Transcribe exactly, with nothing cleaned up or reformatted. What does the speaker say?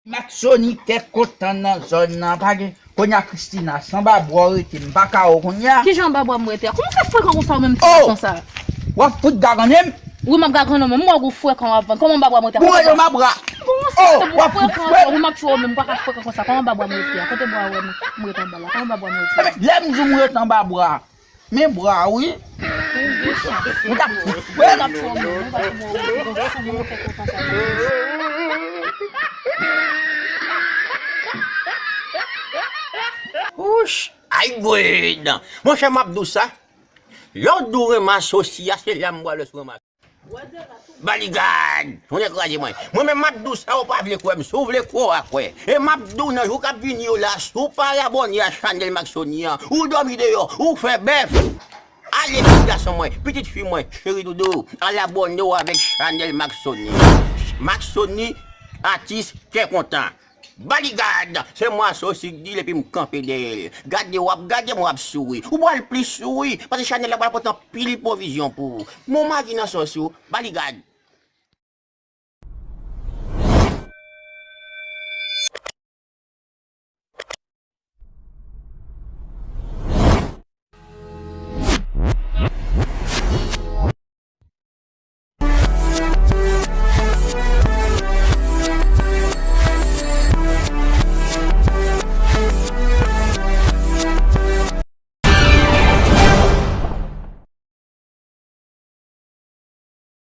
Maksoni kè kontan nan zòn nan, pa gen. Kounye a Christina, se anba bra w rete, m pa ka wè w kounye a. Kijan anba bra m rete a? Kòman w fè frekan konsa ou menm ti gason sa? W ap fout gagannen m? Wi, m ap gagannen w, men m wè w frekan w ap vann. Kòman anba bra m rete a? Kote bra? Bon, sa w ap frekan, wi, m ap tchwe w menm, m pa ka frekan konsa. Kòman anba bra m rete a? Kote bra w wè m, m rete anba la? Kòman anba bra m rete a? Lè m di w m rete anba bra, men bra wi. Ou gen chans. Ou t ap fè. Ou t ap fè w menm, ou t ap fè w menm, ou t ap fè w menm. Wouch! Ay grenn! Monchè, m ap di w sa. Lè w di w renmen asosi a, se la m pral wè si w renmen. Baligad! Ou nèg kraze mwen. Mwen menm m ap di w sa, ou pa vle kwè m. Si w vle kwè, w a kwè. E m ap di w nan jou k ap vini yo la, si w pa abòne a chanèl Maksoni an, ou dòmi deyò, ou fè bèf. Ale ti gason mwen, pitit fi mwen, cheri doudou, al abòne w avèk chanèl Maksoni. Maksoni, atis kè kontan. Baligad! Se mwen asosi k di l epi m kanpe dèyè l. Gade w ap gade m w ap souri. Ou pral plis souri, paske chanèl la pral pote anpil pwovizyon pou ou. Mon magi nan sòs ou, Baligad!